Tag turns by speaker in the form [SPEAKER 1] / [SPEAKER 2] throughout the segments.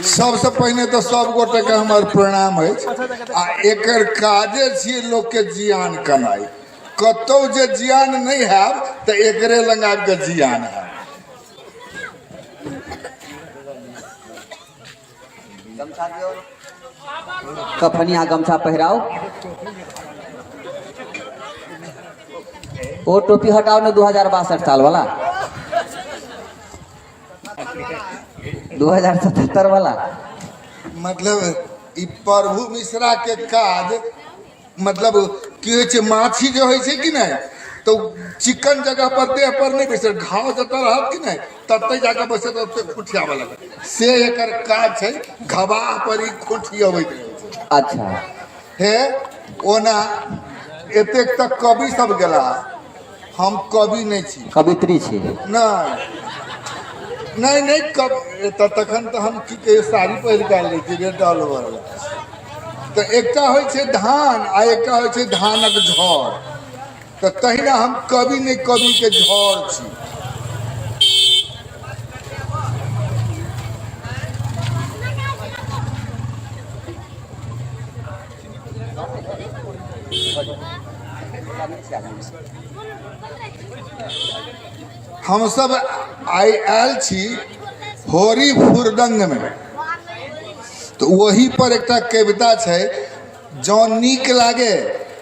[SPEAKER 1] सबसँ पहिने तऽ सब गोटेके हमर प्रणाम अछि आ एकर काजे छियै लोकके जियान केनाइ। कतौ जे जियान नहि हैब तऽ एकरे लग आबि कऽ जियान हैब।
[SPEAKER 2] गमछा दियौ, कफनिया गमछा पहिराउ। ओ टोपी हटाओ ने, 2062 साल वाला, 2077 वाला।
[SPEAKER 1] मतलब ई प्रभु मिश्रा के काज मतलब की होइ छै, माछी जे होइ छै कि नहि, तऽ चिकन जगह पर देह पर नहि बैसत, घाव जतऽ रहत कि नहि ततै जाकऽ बैसत, ओतऽ खुटियाबऽ लगत। से एकर काज छै, घबाह पर ई खुटियबैत रहै छै।
[SPEAKER 2] अच्छा।
[SPEAKER 1] हे, ओना एतेक तक कवि सब गेला, हम कवि नहि छी।
[SPEAKER 2] कवित्री छी।
[SPEAKER 1] नहि नहि नहि, कब तऽ तखन तऽ हम की कहियो साड़ी पहिर कऽ आयल रहै छी रे डॉलवर। तऽ एकटा होइ छै धान आ एकटा होइ छै धानक झड़, तऽ तहिना हम कवि नहि, कविके झड़ छी। हमसब आइ आयल छी होरी फुरदंगमे, तऽ ओही पर एकटा कविता छै, जँ नीक लागे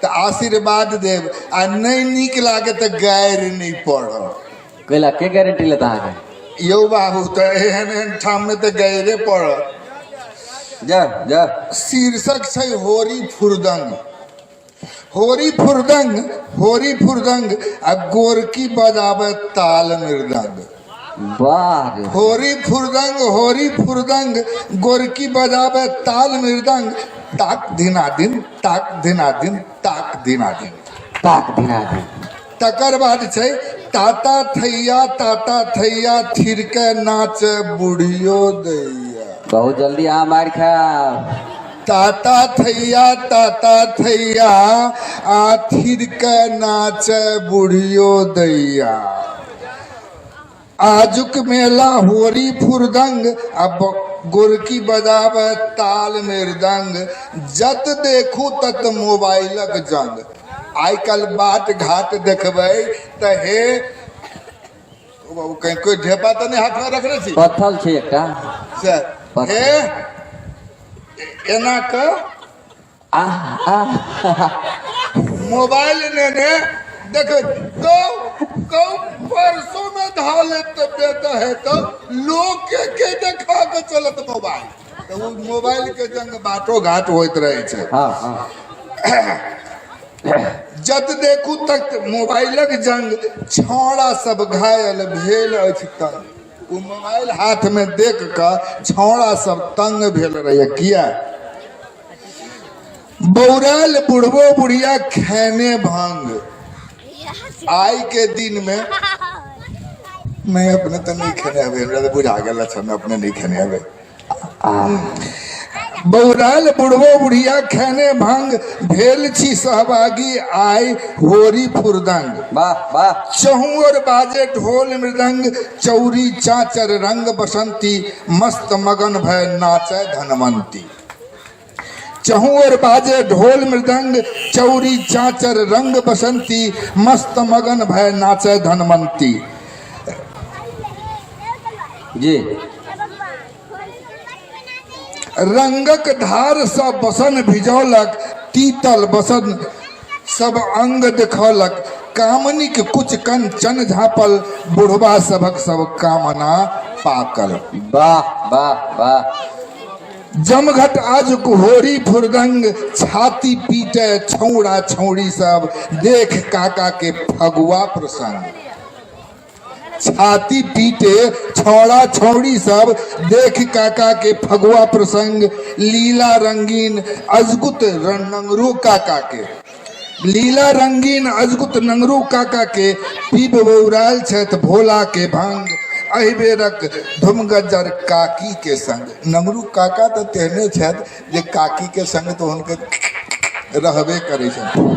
[SPEAKER 1] तऽ आशीर्वाद देब आ नहि नीक लागे तऽ गारि नहि पढ़ब।
[SPEAKER 2] कैला के गारंटी लेता अहाँके?
[SPEAKER 1] यौ बाबू, तऽ एहन एहन ठाममे तऽ गाइरे पड़त।
[SPEAKER 2] जा जा।
[SPEAKER 1] शीर्षक छै होरी फुरदंग। होरी फुरदंग, होरी फुरदंग आ गोरकी बजाबे ताल मृदंग।
[SPEAKER 2] वाह रे।
[SPEAKER 1] होरी फुरदंग, होरी फुरदंग, गोरकी बजाबे ताल मृदंग, ताक धिना दिन, ताक धिना दिन, ताक धिना दिन,
[SPEAKER 2] ताक धिना दिन।
[SPEAKER 1] तकर बाद छै ताता थैया, ताता थैया, थिरके नाचे बुढ़ियो दैया।
[SPEAKER 2] बहुत जल्दी अहाँ मारि खायब।
[SPEAKER 1] ताता थैया, ताता थैया, आ थिरके नाचे बुढ़ियो दैया। आजुक मेला होरी फुरदंग आ गोरकी बजाबे ताल मृदंग, जत देखू तत मोबाइलक जंग। आइ काल्हि बाट घाट देखबै तऽ हे ओ बाबू, कहीं कोई ढेपा तऽ नहि हाथमे रखने छी?
[SPEAKER 2] पत्थल छै एकटा।
[SPEAKER 1] से हे एना कऽ
[SPEAKER 2] आह आह।
[SPEAKER 1] मोबाइल नेने देख गौ गौ परसों में धा लेत तऽ बेटा है तऽ लोग के देखा के चलत मोबाइल, तऽ ओ मोबाइल के जंग बाटो घाट होइत रहै छै।
[SPEAKER 2] हाँ हाँ।
[SPEAKER 1] जत देखू तक मोबाइलक जंग, छौड़ा सब घायल भेल अछि तंग। ओ मोबाइल हाथ में देख कऽ छौड़ा सब तंग भेल रहैया। किया? बौरायल बुढ़बो बुढ़िया खेने भांग। आइ के दिन में नहीं अपने तो नहीं खेने हबे, हमरा तो बुझा गेल अच्छा अपने नहीं खेने हबे। बौरायल बुढ़बो बुढ़िया खेने भांग, भेल छी सहभागी आइ होरी फुरदंग।
[SPEAKER 2] वाह वाह।
[SPEAKER 1] चहुओर बाजे ढोल मृदंग, चौरी चाचर रंग बसंती, मस्त मगन भय नाचे धनवंती। चहुओर बाजे ढोल मृदंग, चौरी चाचर रंग बसंती, मस्त मगन भय नाचे धनवंती।
[SPEAKER 2] जी।
[SPEAKER 1] रंगक धार सँ बसन भिजौलक, तीतल बसन सब अंग देखौलक, कामनिक कुच कंचन झाँपल, बुढ़बा सभक सब कामना पाकल।
[SPEAKER 2] वाह वाह वाह।
[SPEAKER 1] जमघट आज होरी फुरदंग, छाती पीटे छौड़ा छौड़ी सब, देख काका के फगुआ प्रसंग। छाती पीटे छौड़ा छौड़ी सब, देख काका के फगुआ प्रसंग, लीला रंगीन अजगुत नंगरू काका के, लीला रंगीन अजगुत नंगरू काका के, पीब बौरायल छथि भोला के भांग, एहि बेरक धुमगज्जर काकी के संग। नंगरू काका तऽ तेहने छथि जे काकी के संग तऽ हुनकर रहबे करै छनि।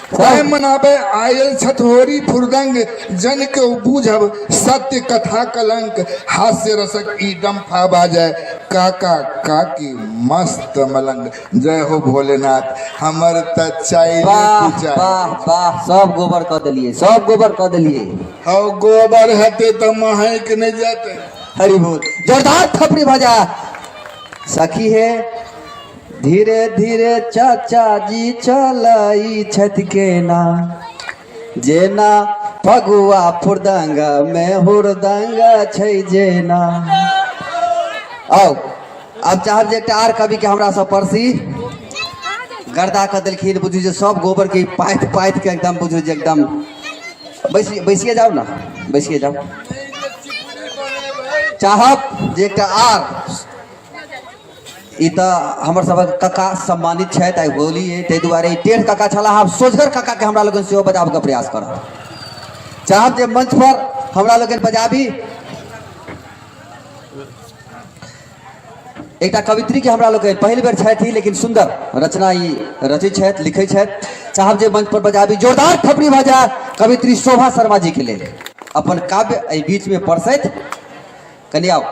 [SPEAKER 1] तैं मनाबे आयल छथि होरी फुरदंग, जन के बूझब सत्य कथा कलंक, हास्य रसक ई डम्फा बाजय, काका काकी मस्त मलंग। जय हो भोलेनाथ, हमर त चाइले
[SPEAKER 2] वाह
[SPEAKER 1] कुचाइल।
[SPEAKER 2] वाह वाह, सब गोबर कऽ देलियै, सब गोबर कऽ देलियै।
[SPEAKER 1] हौ गोबर हेतै तऽ महक नहि जेतै।
[SPEAKER 2] हरि बोल, जोरदार थपड़ी भजा। सखी हे, धीरे धीरे चाचा जी चलै छथि केना, जेना फगुआ फुरदंग में हुरदंग छै जेना। आउ आब चाहब जे एकटा आर कवि के हमरा सब परसी गर्दा कऽ देलखिन, बुझू जे सब गोबर के पाथि पाथि के एकदम बुझू जे एकदम बैसिए जाउ ने, बैसिए जाउ। चाहब जे एकटा आर ई तऽ हमर सबक कका सम्मानित छथि, आइ होली अइ ताहि दुआरे ई टेढ़ कका छलाह, आब सोझगर कका के हमरा लोकनि सेहो बजाबऽके प्रयास करब। चाहब जे मंच पर हमरा लोकनि बजाबी। एकटा कवित्री के हमरा लोकनि पहिल बेर छथि, लेकिन सुंदर रचना ई रचै छथि, लिखै छथि। चाहब जे मंच पर बजाबी, जोरदार थपड़ी भऽ जाय कवित्री शोभा शर्मा जी के लेल। अपन काव्य एहि बीच में परसैत कनि आउ।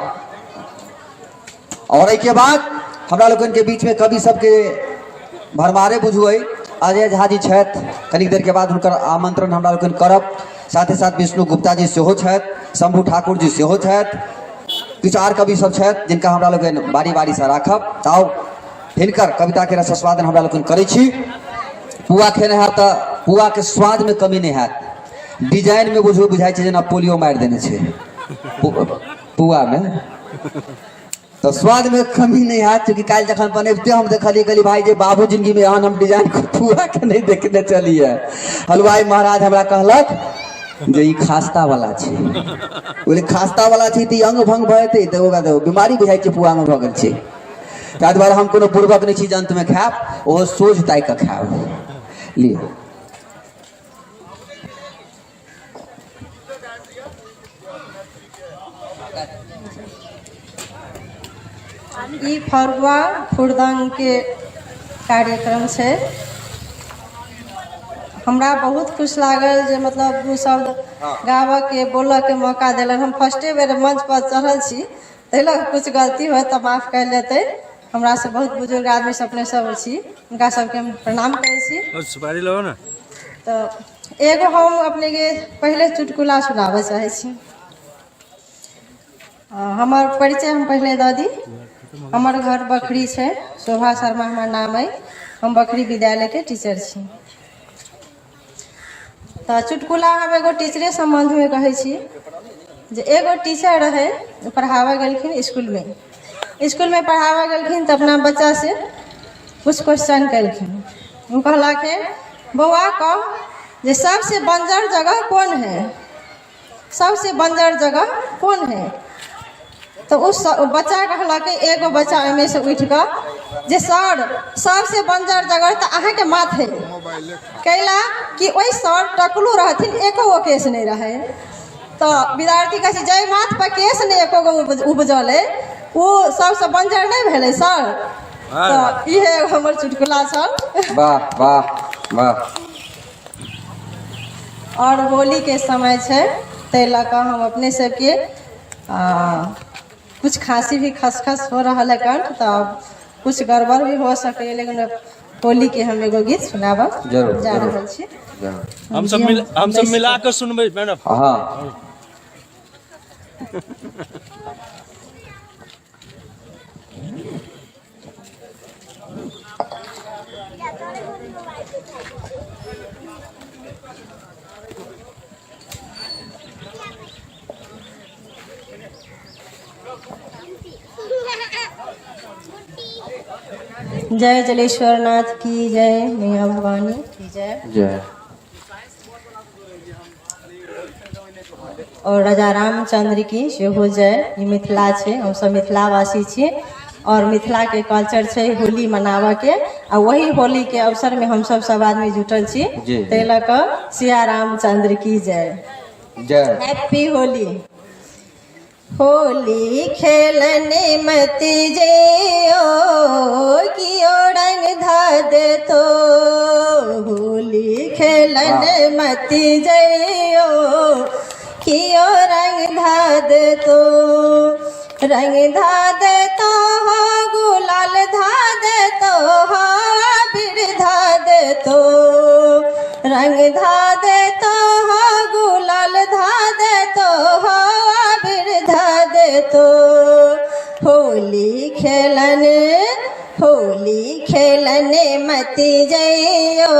[SPEAKER 2] और एहिके बाद हमरा लोकनि के बीच में कवि सबके भरमारे बुझू अइ अजय झा जी छथि, कनिक देर के बाद हुनकर आमंत्रण हमरा लोकनि करब। साथ ही साथ विष्णु गुप्ता जी सेहो छथि, शंभू ठाकुर जी सेहो छथि, किछु आर कवि सब छथि जिनका हमरा लोकनि बारी बारी से राखब। तऽ आउ हिनकर कविता के रसास्वादन हमरा लोकनि करै छी। पुआ खेने हैत तऽ पुआ के स्वाद में कमी नहि हैत, डिजाइन में बुझू बुझाइ छै जेना पोलियो मारि देने छै पुआ में, तऽ स्वाद में कमी नहीं हैत। चूँकि काल्हि जखन बनेबते हम देखलियै, कहलियै भाई जे बाबू जिंदगी में एहन हम डिजाइन के पुआ के नहीं देखने चलिए। हलवाई महाराज हमरा कहलक जे ई खास्ता वाला छै, बोले खास्ता वाला छै तऽ ई अंग भंग भऽ जेतै, तऽ ओकरा तऽ बीमारी बुझाइ छै पुआ में भऽ गेल छै। ताहि दुआरे हम कोनो पूर्वक नहि छी जे अंत में खायब, ओहो सोझ ताकि कऽ खायब। लिअ।
[SPEAKER 3] ई फगुआ फुरदंगके कार्यक्रम छै। हमरा बहुत खुश लागल जे मतलब दू शब्द गाबऽके बोलऽके मौका देलनि। हम फर्स्टे बेर मंचपर चढ़ल छी, ताहि लऽ कऽ किछु गलती होय तऽ माफ कयल जेतै। हमरासँ बहुत बुजुर्ग आदमी सब अपने सब छी, हुनका सबके हम प्रणाम करै छी।
[SPEAKER 4] सुपारी लो ना।
[SPEAKER 3] तऽ एगो हम अपनेके पहिले चुटकुला सुनाबऽ चाहै छी। हमर परिचय हम पहिले दऽ दी। हमर घर बखरी छै, शोभा शर्मा हमर नाम अइ, हम बखरी विद्यालयके टीचर छी। तऽ चुटकुला हम एगो टीचरे सम्बन्धमे कहै छी जे एगो टीचर रहै, ओ पढ़ाबऽ गेलखिन इसकुलमे। इसकुलमे पढ़ाबऽ गेलखिन तऽ अपना बच्चासँ किछु क्वेश्चन केलखिन। ओ कहलखिन, बौआ कह जे सबसे बंजर जगह कोन है, सबसे बंजर जगह कोन है? तऽ ओ बच्चा कहलकै, एगो बच्चा ओहिमे से उठि कऽ जे सर सबसे बंजर जगह तऽ अहाँके माथ है। कैला कि ओहि सर टकलू रहथिन, एको गो केस नहि रहै। तऽ विद्यार्थी कहै छै जाहि माथ पर केस नहि एको गो उपजल अइ ओ सबसँ बंजर नहि भेलै सर? तऽ इहे हमर चुटकुला छल।
[SPEAKER 2] वाह वाह वाह।
[SPEAKER 3] आओर होलीके समय छै, ताहि लऽ कऽ हम अपने सबके कुछ खाँसी भी खसखस हो रहल है कंठ, तऽ कुछ गड़बड़ भी हो सकैए, लेकिन होलीके हम एगो गीत सुनाबऽ
[SPEAKER 2] जरूर,
[SPEAKER 3] जा
[SPEAKER 2] जरूर।
[SPEAKER 3] रहल छी।
[SPEAKER 4] हम सब
[SPEAKER 3] जी,
[SPEAKER 4] मिल, हम सब
[SPEAKER 3] बैस
[SPEAKER 4] मिला कऽ सुनबै मैडम।
[SPEAKER 2] हाँ।
[SPEAKER 3] जय जलेश्वर नाथ की जय, मैया भवानी की जय।
[SPEAKER 2] जय।
[SPEAKER 3] और राजा रामचंद्र की सेहो जय। ई मिथिला छै, हमसब मिथिलावासी छी और मिथिला के कल्चर छै होली मनाबऽ के, आ वही होली के अवसर में हमसब सब आदमी जुटल छी,
[SPEAKER 2] जी।
[SPEAKER 3] ताहि लऽ कऽ सिया रामचंद्र की जय।
[SPEAKER 2] जय।
[SPEAKER 3] हैप्पी होली। होली खेलने मत जइयो कियो रंग धा देतो, होली खेलने मत जइयो कियो रंग धा देतो, रंग धा देतो होली खेलन, होली खेलने मत जइयो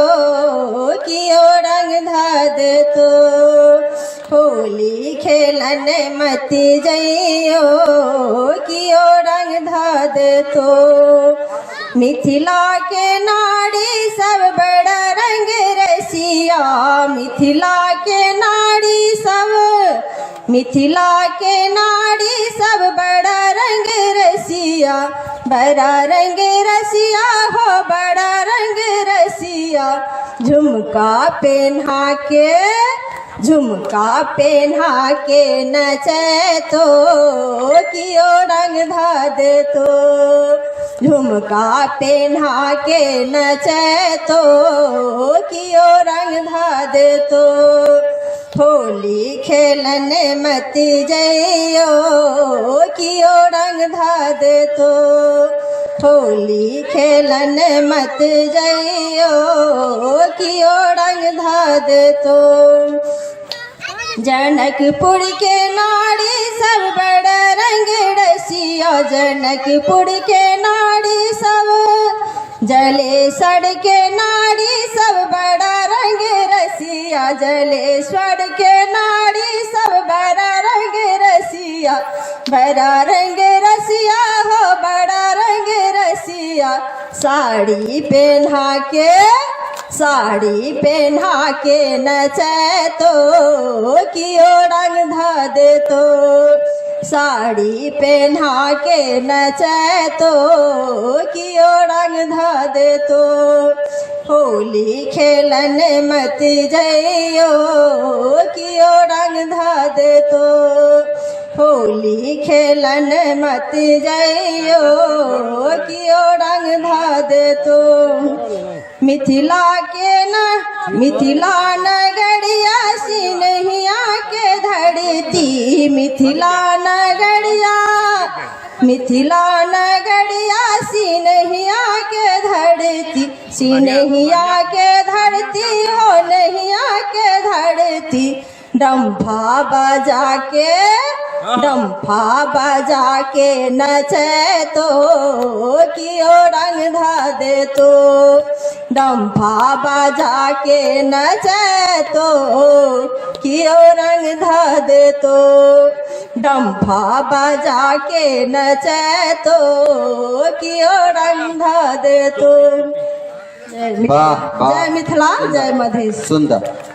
[SPEAKER 3] कियो रंग धा देतो। होली खेलने मत जइयो कियो रंग धा देतो। मिथिला के नारी सब बड़ा रंग रसिया, मिथिला के नारी सब, मिथिला के नारी सब बड़ा रंग रसिया, बड़ा रंग रसिया हो बड़ा रंग रसिया। झुमका पेन्हा के, झुमका पेन्हा के नचे तो कियो रंग धा दे तो। झुमका पेन्हा के नचे तो कियो रंग धा दे तो। होली खेलने मत जइयो कियो रंग धा दे तो। होली खेलने मत जइयो कियो रंग धा दे तो। जनकपुर के नारी सब बड़ा रंग रसिया, जनकपुर के नारी सब, जलेसर के नारी सब बड़ा रंग रसिया, जलेश्वर के नारी सब बड़ा रंग रसिया, बड़ा रंग रसिया हो बड़ा रंग रसिया। साड़ी पहना के, साड़ी पहना के नचे तो कियो रंग धा दे तो। साड़ी पहना के नचे तो कियो रंग धा दे तो। होली खेलन मत जइयो कियो रंग धा दे तो। होली खेलन मत जइयो कियो रंग धा दे तो। मिथिला के न, मिथिला नगरिया सिनहिया के धरती, मिथिला नगरिया, मिथिला नगरिया सिनहिया के धरती, सिनहिया के धरती हो नहिया के धरती। डम्फा बजा के, डम्फा बजा के नचे तो कियो रंग धा दे तो। डम्फा बजा के नचे तो कियो रंग धा दे तो। डम्फा बजा के नचे तो कियो रंग धा दे तो।
[SPEAKER 2] वाह, वाह।
[SPEAKER 3] जय मिथिला, जय मधेश।
[SPEAKER 2] सुंदर।